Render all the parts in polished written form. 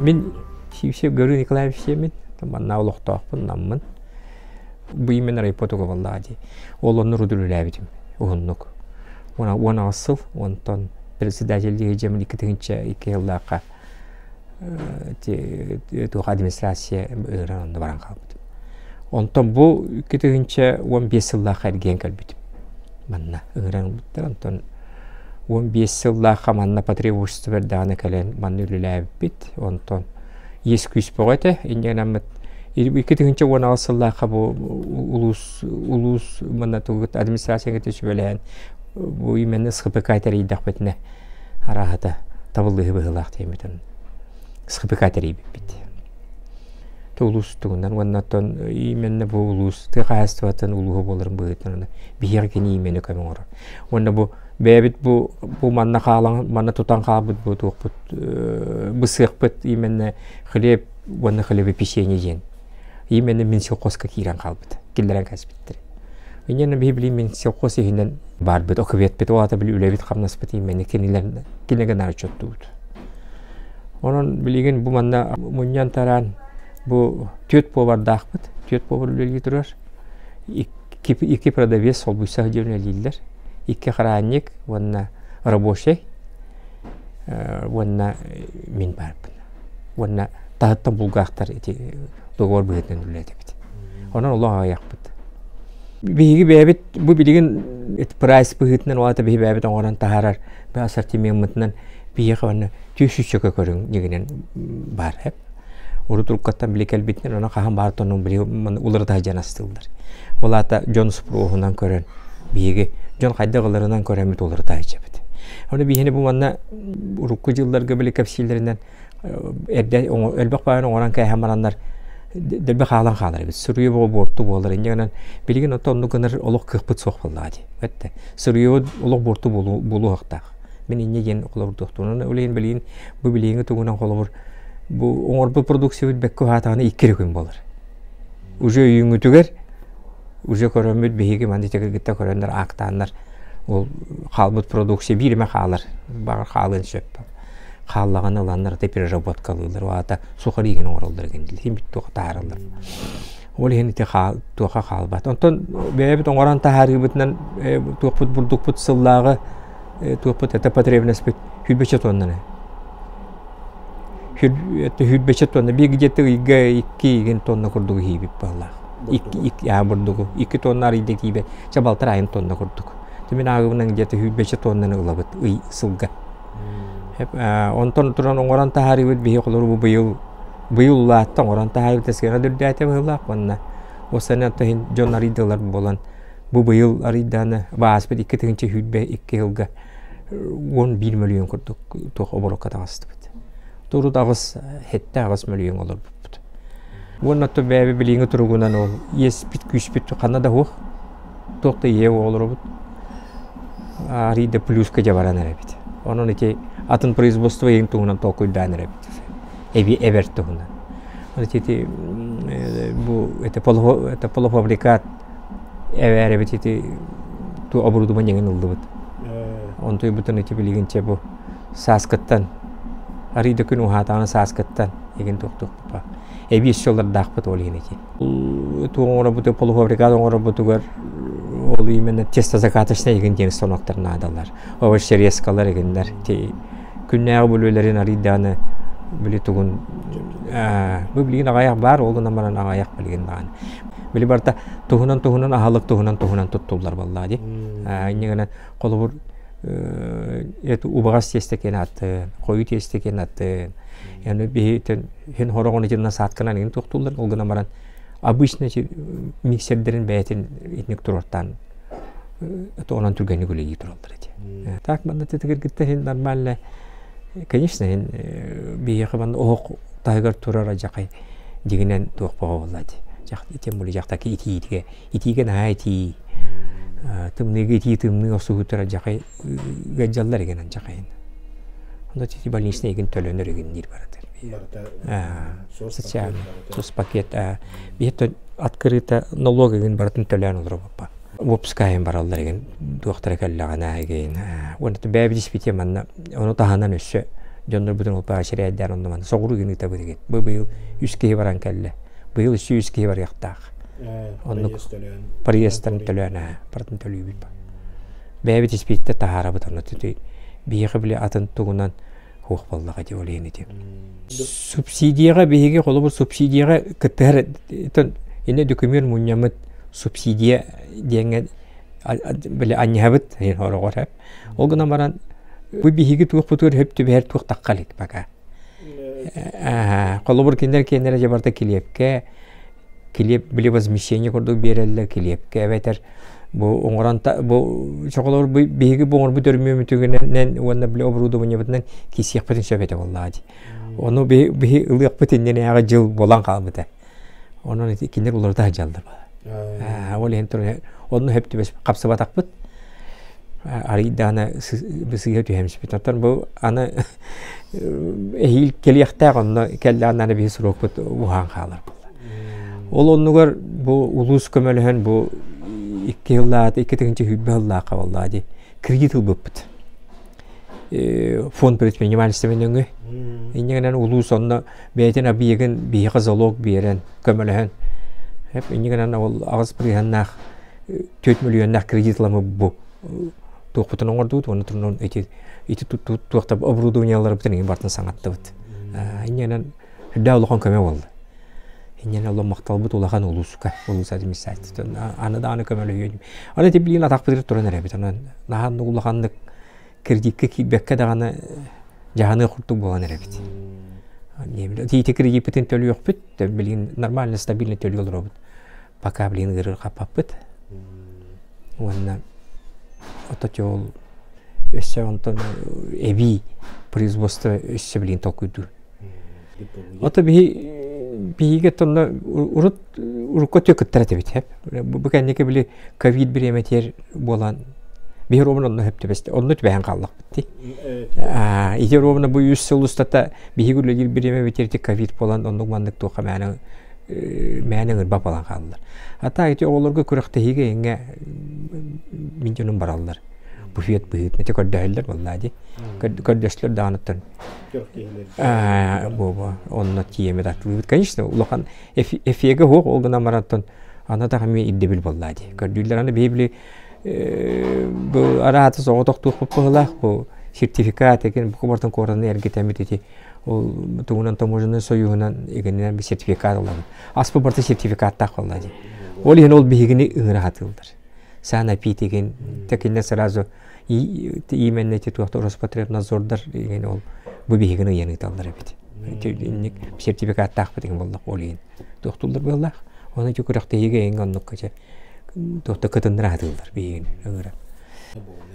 Мин Сивцев Гаврил Николаевич диэммин, манна олохтоохпун, наммын. Бу именно райпо туга дии. Ол онно үлэлээбитим уһуннук. 18 сыл, онтон председатель дьэмин 2002 сыллаахха туох администрация ыыран онно баран хаалбытым. Онтон бу 2015 сыллаахха эргийэн кэлбитим. Манна ыҥыран ылбыттар. Онтон 15 сыллаахха манна потребовательство эрдэҕинэ кэлэн манна үлэлээбиппит. Онтон иэс күүс бөҕө этэ. Инньэ гынаммыт 2018 сыллаахха бу улуус улуус манна тугут администрацияга сүбэлэһэн бу именно СХПК тэрийдэхпитинэ арааһата табыллыыһы быһыылаах диэммитин СХПК тэрийбиппит. Улуус тугунан уонна оттон именно бу улуус тыа хаһаайыстыбатын улууһа буоларын быһыытынан биһиэхэ кини именно көмө оҥорор. Уонна бу бэйэбит бу бу манна хаалан манна тутан хаалбыт бу туохпут бысыахпыт именно хлеб уонна хлебопечение диэн именно Минсельхозка киирэн хаалбыт киллэрэн кэспиттэр. Инньэ биһи билим Минсельхоз иһинэн баарбыт окуветпит ол аата били үлэбит хамнаспыт именно кинилэр кинилэргэ наар учуоттуубут. Онон билигин бу манна мунньан тараан бу түөрт повардаахпыт, түөрт повар үлэлии турар. Икки продавец солбуйса диэн үлэлииллэр. Икки охранник уонна рабочий уонна мин баарбын. Уонна таһыттан булгаахтар ити договор быһыытынан үлэлээтэбит. Онон олох аҕыйахпыт. Биһиги бэйэбит бу билигин прайс быһыытынан ол аата биһи бэйэбит оҥорон таһаарар ассортимеммытынан биһиэхэ уонна 200 көрүҥ дьигинэн баар эп. Урут уруккаттан били кэлбитинэн ону хаһан баар тонун били уларыта сылдьан астыыллар. Ол аата дьон спроһунан көрөн биһиги дьон хайдах ыларынан көрөммүт уларыта сылдьабыт. Ону биһини бу манна урукку дьылларга били кэпсииллэринэн эрдэ элбэх баайын оҥорон кээһэн бараннар дэлби хаалан хаалар эбит. Сырыы бөҕө буорту буолар. Инньэ гынан билигин оттон оннук гынар олох кыахпыт суох буоллаҕа дии. Этте. Сырыыбыт олох буорту буолуохтаах. Мин инньэ диэн холобурдуохтуун. Ол иһин билигин бу билиҥҥи тугунан холобур бу оҥорбут продукциябыт бэккэ уһаатаҕына икки эрэ күн буолар. Уже өйүүҥҥүтүгэр уже көрөммүт биһиги манна кыргытта көрөннөр аактааннар ол хаалбыт продукция биир эмэ хаалар баҕар хаалыан сөп хааллаҕына ыланнар аты переработкалыыллар аата сухаригин оҥороллор эҥин син туох таһаараллар ол иһин ити туоха хаалбат онтон бэйэбит оҥорон таһаарыыбытынан туохпут бурдукпут сыллааҕы туохпут это потребностьпыт 100 тоннаны 100 тонна биир где-то ыйга икки игин тонна курдук иһиибит буоллаах икки бурдугу икки тонна арыйда тиийбэт чэ балтараа айын тонна курдук мин ааҕыбынан где-то 100 тоннаны ылабыт ый сылга онтон туран оҥорон таһаарыыбыт биһи холору бу быйыл быйыл улаатта оҥорон таһаарыыбыт сыана үрдээтэ быһыылаах уонна ол сана иһин дьон арыйдылар буолан бу быйыл арыйдааны бааспыт 2022 сылга 11 мөлүйүөн курдук туох оборокко таҕыстыбыт. Турут аҕыс сэттэ аҕыс мөлүйүөн олорбуппут. Уонна то бэйэбит билиҥҥи туругунан ол иэспит күүспүт ханна да суох. Туох да ийэ олоробут. Арый да плюска дьэ баран эрэбит. Онон ити атын производство иһин туһунан толкуйдаан эрэбит. Эби эбэр туһунан. Ити бу это полуфабрикат эбээрэбит ити ту оборудование иҥин ыллыбыт. Онтуйбутун ити билигин чэ бу сааскыттан арый да күн уһаатаҕына сааскыттан игин туохтуохпупа. Эбии өссө ылардаахпыт ол иһин ити. Туох оҥоробут полуфабрикат оҥоробутугар ол именно тестозакаточный игин диэн станоктар наадалар. Овощерезкалар игиннэр күннээҕи бүлүүлэрин арыйдааны били тугун бу билигин аҕайах баар ол гынан баран аҕайах билигин даҕаны били барыта туһунан туһунан аһылык туһунан туһунан туттуллар буоллаҕа дии инньэ гынан холобур убаҕас тиэстэ киэн атын хойуу тиэстэ киэн атын яны биһи хин хороҕун итинна саатканан иҥин туохтууллар ол гынан баран обычно миксердэрин бэйэтин итинник туруортаан онон түргэнник үлэлии тураллар эти. Так манна тытыгыргытта иһин нормально конечно иһин биһиэхэ манна оһох таһыгар турар адьакай дьигинэн туох бөҕө буолла ити. Тем более дьахтаки итиитигэ итиигэ наһаа итии тымныыга итии тымныы охсуһуутар адьакай ыалдьаллар игин адьакайын. Онно ити больничный игин төлөнөр игин диир баратар. Социальный соцпакет биһиэхэ открыто налог игин барытын төлөөн олоробуппа. Выпускайын бараллар игин туохтара кэллэҕинэ игин уонна бэйэбит испитиэ манна ону таһынан өссө Дьоннорбутун ол поощряйдаан онно маны соҕуруу гын ыытабыт игин. Бу быйыл үс киһи баран кэллэ. Быйыл өссө үс киһи барыахтаах. Оннук проездтарын төлөөн барытын төлүүбүт. Бэйэбит испииттэ таһаарабыт онно биһиэхэ били атын тугунан хуох буоллаҕа дии ол иһин ити. Субсидияҕа биһиги холобур субсидияҕа кыттыһар инне дөкүмүөн мунньаммыт субсидия диэҥҥэ били анньыһабыт ороҕор хэп. Ол гынан баран бу биһиги туохпутугар хөп түбэһэр туох тахха илик пока. Холобур кинилэр кинилэр дьэ барыта килиэпкэ килиэп били возмещение курдук биэрэллэр килиэпкэ эбэтэр бу оҥорон бу чоколор биһиги бу оҥорбут өрмүөмүтүгүнэн уонна били оборудованиебытынан киисиэхпитин сөп этэ буоллаҕа дии. Ону биһи ылыахпыт иннинээҕи дьыл буолан хаалбыта. Онон ити кинилэр уларыта сылдьаллар. Ол иһин туран онно сөп түбэс хапсыбатахпыт. Арыйдаана сыыһа түһэмсиппит. Оттон бу аны эһиил кэлиэхтээх онно кэллэҕинэ аны биһи срокпут уһаан хаалар буолла. Ол оннугар бу улуус көмөлөһөн бу 2 сыллаата 2020 сыллаахха буоллаҕа дии кредит ылбыппыт. Фонд предпринимательства нөҥүө. Инньэ гынан улуус онно бэйэтин объегын биһиэхэ залог биэрэн көмөлөһөн инньэ гынан ол 8 бырыһыаннаах 4 миллионнаах кредит ыламмыт бу туохпутун оҥордубут уонна турунун ити ити туохта оборудованиеларбытын иҥин барытын саҥаттыбыт. Инньэ гынан үрдээх улахан көмө буолла. Инньэ олох махталбыт улахан улууска, улуус администрациятын аны даҕаны көмөлөһүө. Аны ити билигин атахпытыгар туран эрэбит. Онон наһаа улаханнык кредиккэ киирбэккэ даҕаны дьаһаныах курдук буолан эрэбит. Ити кредиппитин төлүөхпүт, билигин нормально, стабильно төлүү олоробут. Пока билигин ыарырҕаппаппыт. Уонна оточол өссө онтон эбии производство өссө билигин толкуйдуур. Ото биһи биһиги тонно урут урукку өттү кыттар этибит хэп. Бу кэнники били ковид бириэмэтигэр буолан биһи ровно онно хөп түбэстэ. Онно түбэһэн хааллахпыт дии. Ити ровно бу 3 сыл устата биһиги үлэлиир бириэмэбитигэр ити ковид буолан оннук маннык туохха мээнэ мээнэ ыҥырбат буолан хааллар. А так ити оҕолорго күрэхтэһиигэ эҥҥэ мин дьонум бараллар. Буфет быһыытынан ити көрдөһөллөр буоллаа дии. Көрдөстүлэр даҕаныттан бу онно тиийэммит атылыыбыт. Конечно, улахан эффегэ суох, ол гынан баран аны да эмиэ ирдэбил буоллаа дии. Көрдүүллэр аны биһи били бу араата соҕотохтуохпут быһыылаах бу сертификат эгин бу кубартан куораны эргитэммит ити ол тугунан таможенный союһунан игининэн би сертификат ылабыт. Аспы барыта сертификаттаах буоллаа дии. Ол иһин ол биһигини ыҥыра сатыыллар. Санэпид текинне сразу именно эти туохта Роспотребнадзордар игин ол бу биһигин ыйан ыыталлар эбит. Инник сертификаттаахпыт игин буоллах ол иһин туохтууллар буоллаах. Оны ити күрэхтэһиигэ эҥ оннукка чэ туохта кытыннара сатыыллар биһигин ыҥыра.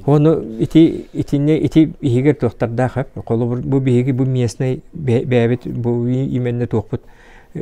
Ону ити итинне ити иһигэр туохтардаах эп. Холобур бу биһиги бу местный бэйэбит бу именно туохпут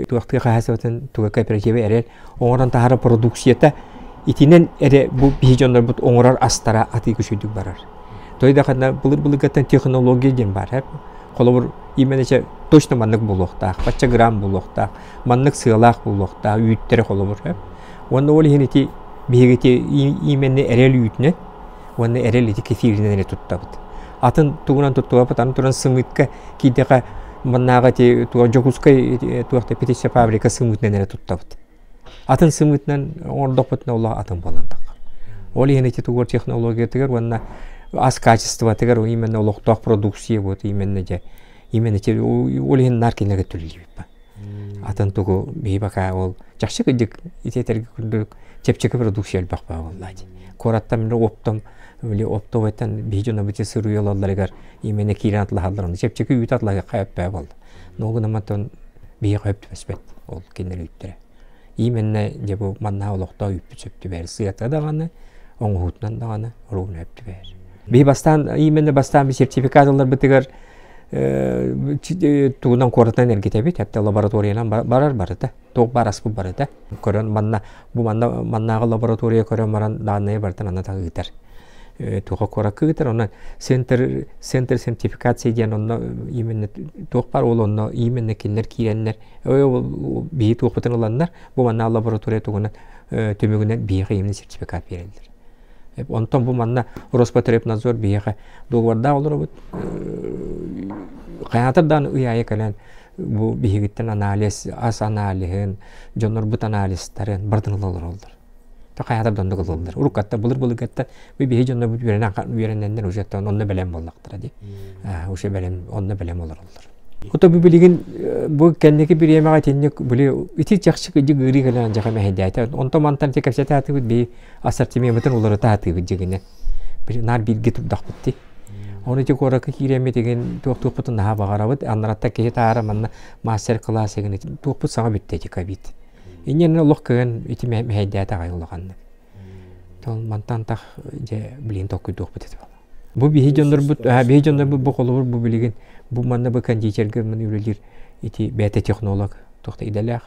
туохтыы хаһаайыстыбатын туга кооперативы эрэл оҥорон таһаарар продукцията итинэн эрэ бу биһи дьоннорбут оҥорор астара атыы күчүйдүк барар. Той да ханна былыр-былыргаттан технология диэн баар эп. Холобур именно точно маннык буолуохтаах, бачча грамм буолуохтаах, маннык сыалаах буолуохтаах, үүттэрэ холобур эп. Уонна ол иһин ити биһиги ити именно эрэл үүтүнэн уонна эрэл ити кефиринэн эрэ туттабыт. Атын тугунан туттубаппыт, аны туран сымыытка киирдэхэ маннааҕы ити туох Дьокуускай туох да птичья фабрика сымыытынан эрэ туттабыт. Атын сымыытынан оҥордохпутуна олох атын буолан таххар. Ол иһин ити тугур технологиятыгар уонна ас качествотыгар именно олохтоох продукция вот именно дьэ именно ол иһин наар кинилэргэ төлүүлүүбүт Атын тугу биһи бака ол чахчы кырдьык ити этэргэ курдук чэпчэки продукция элбэх баа буоллаа дии. Куораттан мин оптом били оптовайтан биһи дьоно бити сыруйалалларыгар именно киирэн атлаһаллар онно чэпчэки үүт атлаһыахха өппөө буолла. Но гынамматтан биһиэхэ өп түбэспэт ол кинилэр үүттэрэ. Именно дьэ бу манна олохтоох үүппүт сөп түбэһэр сыата даҕаны, оҥоһуутунан даҕаны оруобуна өп түбэһэр. Биһи бастаан именно бастаан би сертификат ыларбытыгар тугунан куоратынан эргитэбит, хатта лабораториянан барар барыта, туох баар аспыт барыта. Көрөн манна бу манна маннааҕы лаборатория көрөн баран дааннайы барытын ана ыытар. Туха куоракка ыытар, онно центр центр сертификации диэн онно именно туох бар ол онно именно кинилэр киирэннэр биһи туохпутун ыланнар бу манна лаборатория тугунан түмүгүнэн биһиэхэ именно сертификат биэрэллэр. Онтон бу манна Роспотребнадзор биһиэхэ договордаах олоробут. Хайаатар даҕаны ый аайы кэлэн бу биһигиттэн анализ, ас аналиһын, дьоннорбут анализтарын барытын ыла олороллор. Хайаатар да оннук ылаллар. Уруккатта былыр-былыргаттан бу биһи дьоннорбут үөрэнэн үөрэнэннэр уже онно бэлэм буоллахтара дии. Уже бэлэм онно бэлэм олороллор. Ото бу билигин бу кэнники бириэмэҕэ итинник били ити чахчы кыдьык ыарыы кэлэн дьаха мэһэйдээтэ. Онтон мантан ити кэпсэтэ сатыыбыт биһи ассортимеммытын уларыта сатыыбыт дьигинэ. Били наар бииргэ турдахпыт дии. Ону ити куоракка киирэммит игин туох-туохпутун наһаа баҕарабыт. Аннаратта киһи таара манна мастер-класс игин туохпут саҥа бүттэ ити ковид. Инньэ олох кыһын ити мэһэйдээтэ аҕай улаханнык. Ол мантан тах дьэ билигин толкуйдуохпут этэ Бу биһи дьоннорбут биһи дьоннорбут бу холобур бу билигин бу манна бу кондитерга маны үлэлиир ити бэйэтэ технолог туохта идэлээх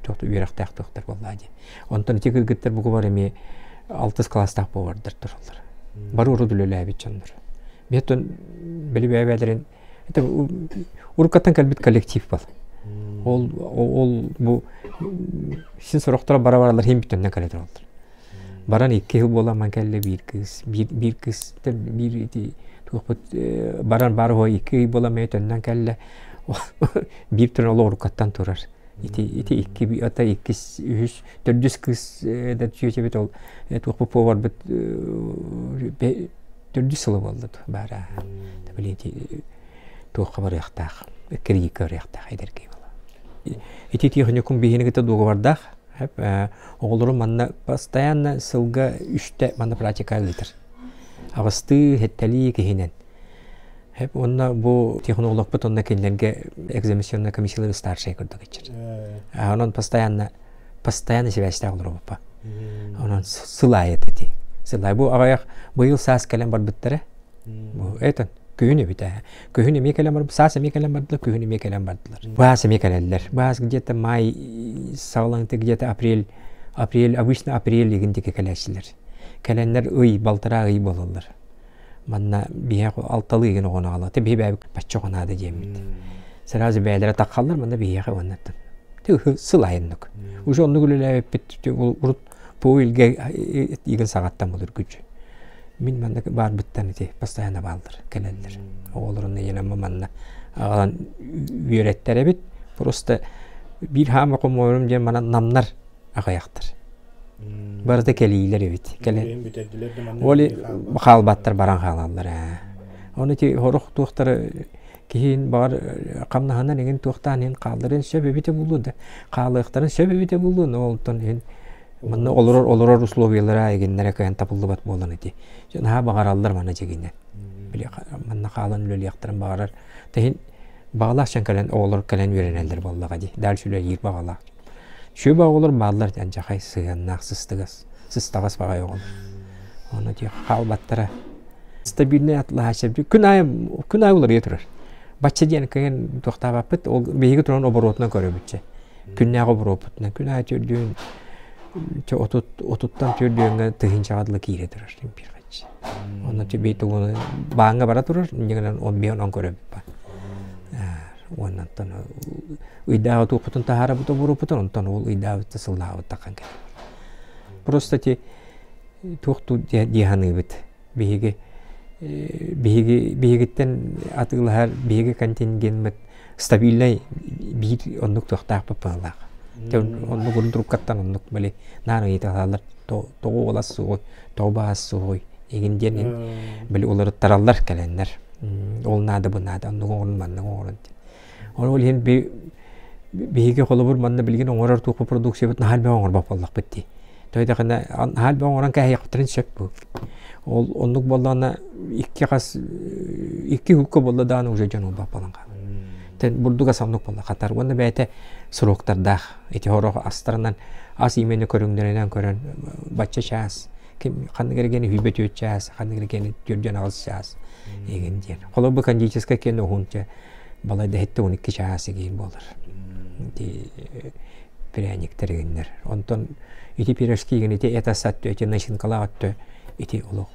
туохта үөрэхтээх туохтар буоллаа дии. Онтон ити кыргыттар бу кубар эмиэ алтыс класстаах повардар тураллар. Бары урут үлэлээбит дьоннор. Биһиттэн били бэйэлэрин это уруккаттан кэлбит коллектив был. Ол ол бу син сорохторо бара баралар хим бүтөннөн кэлэ тураллар. Баран икки сыл буолан кэллэ биир кыыс биир биир кыыс биир ити туохпут баран баар уһу икки ый буолан эмиэ төннөн кэллэ биир туран ол уруккаттан турар. Ити ити икки ата иккис үһүс төрдүс кыыс да чүөчэбит ол туохпут поварбыт төрдүс сыла буолла баара. Билин туохха барыахтаах кредикка барыахтаах эдэр киһи буолла. Ити тиэхиньикум биһини кытта дуогабардаах. Оҕолору манна постоянно сылга үстэ манна практика ыытар. Аҕыстыы, сэттэлии киһинэн. Уонна бу технологпыт онно кинилэргэ экзаменационная комиссиялары старшай курдук иччэр. Онон постоянно постоянно сибээстээх олоробуппа. Онон сыл аайы ити. Сыл аайы. Бу аҕыйах быйыл саас кэлэн барбыттара. Бу это күһүн эбит ээ. Күһүн эмиэ кэлэн барбыт, саас эмиэ кэлэн бардылар, күһүн эмиэ кэлэн бардылар. Баас эмиэ кэлэллэр. Баас где-то май саҕаланыыта где-то апрель, апрель, обычно апрель игин диэки кэлээччилэр. Кэлэннэр ый, балтараа ый буолаллар. Манна биһиэхэ алталыы игин оҕону аҕала. Те биһи бэйэбит бачча оҕо наада диэммит. Сразу бэйэлэрэ таххаллар, манна биһиэхэ уоннаттан. Сыл айыннык. Уже оннук үлэлээбиппит урут по илгэ игин саҕаттан булur күчү. Мин манна баарбыттан ити постоянно бааллар, кэлэллэр. Оҕолорун ийэлэммэ манна аҕалан үөрэттэрэбит. Просто биир хаама хомуорум диэн манан намнар аҕыйахтар. Барыта кэлиилэр эбит. Кэлэн Оли хаалбаттар баран хаалаллар ээ. Оны ити хорох туохтары киһин баҕар хамнаһынан иҥин туохтаан иһин хаалларын сөп эбитэ буолуо да хаалыахтарын сөп эбитэ буолуо но онтон иһин манна олорор олорор условиялара игиннэрэ кыайан табыллыбат буолан ити наһаа баҕараллар маны дьигинэ били манна хаалан үлэлиэхтэрин баҕарар тэһин баҕалаах дьон кэлэн оҕолор кэлэн үөрэнэллэр буоллаҕа дии дальше үлэлиир баҕалаах Сүөбэ оҕолор бааллар дьахай сыһыаннаах сыстыгас, сыстаҕас баҕайы оҕолор. Ону дии хаалбаттара. Стабильный атлаһааччы күн аайы күн аайы уларыйа турар. Бачча диэн кыһын туохтаабаппыт, ол биһиги туран оборотунан көрөбүтчэ. Күннээҕи оборуоппутунан күн аайы төрдүөн отуттан төрдүөҥҥэ тыһыынчаҕа дылы киирэ турар импирхаччы. Онно бии тугуну бааҥҥа бара турар, инньэ он биэн он көрөбүт ба. Уонна оттон ыйдааҕы туохпутун таһаарабыт оборуоппутун, онтон ол ыйдаабыт сыллаабыт таххан кэлэр. Просто ти туох дии саныыбыт. Биһиги биһиги биһигиттэн атыылаһар биһиги контингеммыт стабильнай биир оннук туохтаахпыт быһыылаах. Оннук урдуруккаттан оннук били наар ыйыталааллар тоҕо уолас суоҕуй, тоҕо баас суоҕуй игин диэн били уларыттараллар кэлэннэр. Ол наада бу наада оннук оҥорун маннык оҥорун диэн. Ол иһин биһиги холобур манна билигин оҥорор туохпут продукциябыт наһаа элбэх оҥорбот буоллахпыт дии. Тоойдохуна наһаа элбэх оҥорон кээһиэхпитин сөп бу. Ол оннук буоллаҕына икки хас икки укка буолла даҕаны уже дьон ылбат буолан хаалар. Тэн бурдук ас оннук буолла хатар уонна бэйэтэ сроктардаах ити сорох астарынан ас иимэни көрүҥнэринэн көрөн бачча чаас ким ханнык эргени хүйбэ түөрт чаас ханнык эргени түөрдүөн аҕыс чаас эгин диэн. Холобур кондитерскай киэн уһунча балайда иһиттэ 12 чаас игин буолар. Ити пряниктер игиннэр. Онтон ити пирожки игин ити эт ас өттө, ити начинкалаах өттө ити олох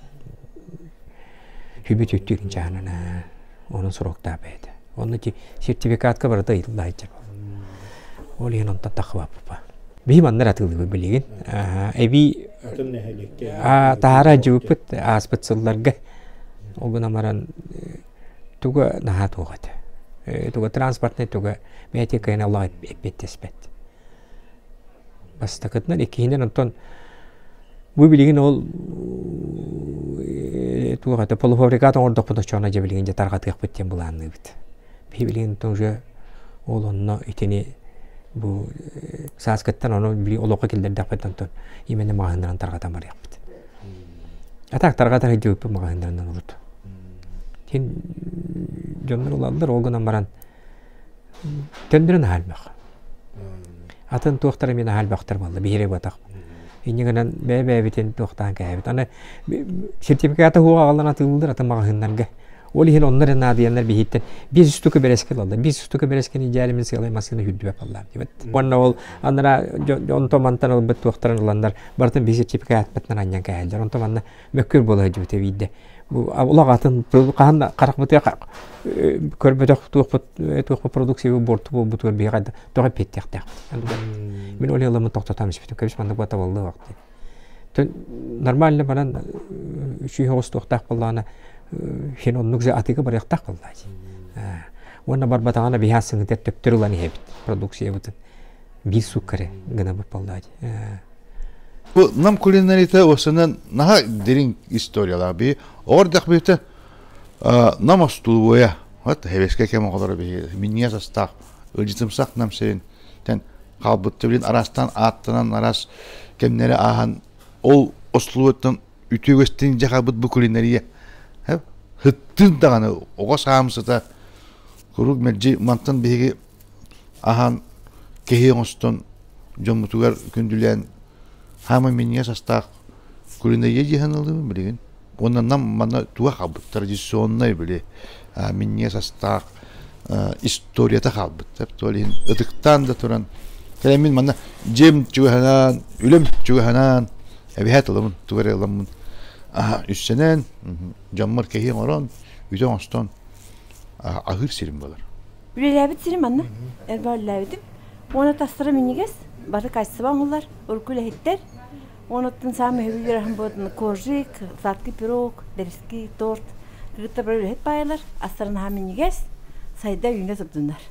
хүбү түттүгүн чаанана онун сроктаах бэйэтэ. Онно ити сертификатка барыта ыйылла сылдьар. Ол иһин онтон таххыбаппыпа. Биһи маннар атыылыыбыт билигин. Эбии таһаара дьыбыппыт ааспыт сылларга. Ол гынан баран. Туга наһаа туох этэ. Туга транспортнай туга бэйэтэ кыайан Аллах эппиэттэспэт. Бастакытынан, иккиһинэн онтон бу билигин ол туох это полуфабрикат оҥордохпут оччоҕуна дьэ билигин дьэ тарҕатыахпыт диэн былаанныыбыт. Биһи билигин уже ол онно итини бу сааскыттан ону били олоххо киллэрдэхпит онтон именно маҕаһыыннаран тарҕатан барыахпыт. А так тарҕатар сылдьыбыппыт маҕаһыыннарынан урут. Тин дьоннор ылаллар ол гынан баран төннөрөн аһа элбэх. Атын туохтара эмиэ наһаа элбэхтэр буолла, биһири буотах. Инньэ гынан бэйэ-бэйэбитин туохтаан кээһэбит. Аны сертификаты уоҕа аҕалан атыылыыллар атын маҕаһыыннарга. Ол иһин онно эрэ наадыйаннар биһиттэн биэс штука бэрэски ылаллар. Биэс штука бэрэскини дьээримин сыалай массыына үрдүбэ паллаам диэбит. Уонна ол анараа онто мантан ылбыт туохтарын ыланнар барытын биир сертификатпытынан анньан кээһэллэр. Онто манна мөккүөр буола сылдьыбыта биирдэ. Бу улах атын хаһан харахпытыгар көрбөтөх туохпут туохпут продукция буорту буолбутугар биһиэхэ тоҕо эппиэттиэхтээхпит. Мин ол ыламмын тохтотон испитим. Кэбис маннык батабыллыы вакты. Нормально баран үчүй оҕус туохтаах буоллаҕына хин оннук же атыыга барыахтаах буоллаа Уонна барбатаҕына биһи сыҥытар төптөр ылан иһэбит продукциябытын биир суукка гынабыт буоллаа Бу нам кулинарията осынан наһаа дириҥ историялаах биһи оҕор дэхбиһитэ нам остулубуйа вот хэбэскэ кэм оҕолоро биһи минньиэс астаах ыалдьытымсах нам сирин тэн хаалбыт билин араастаан ааттанан араас кэмнэри ааһан ол остулубуттан үтүө үгэстин дьахабыт бу кулинария хыттын даҕаны оҕо саамсыта куруук мэлдьи мантан биһиги аһаан кэһии оҥостон дьоммутугар күндүлээн хаама минньигэс астаах кулинария дьиһэн ыллыбын билигин уонна нам манна туга хаалбыт традиционнай били минньигэс астаах историята хаалбыттар то иһин ытыктаан да туран кэлэн мин манна дьиэм чугаһанаан үлэм чугаһанаан эбиһээт ыламын тугу эрэ ыламмын үссэнэн дьоммор кэһии оҥорон үтэ оҥостон аһыыр сирим буолар. Үлэлээбит сирим манна. Элбэх үлэлээбитим. Уонна тастара минньигэс, бары качество оҥоһуллар, урукку үлэһиттэр. Онуттан саамай үһүгэр аһым буолан коржик, сладкий пирог, бэрэски, торт. Кыргыттар бары үлэһит баайалар, астара наһаа минньигэс, сайда үүнэ турдуннар.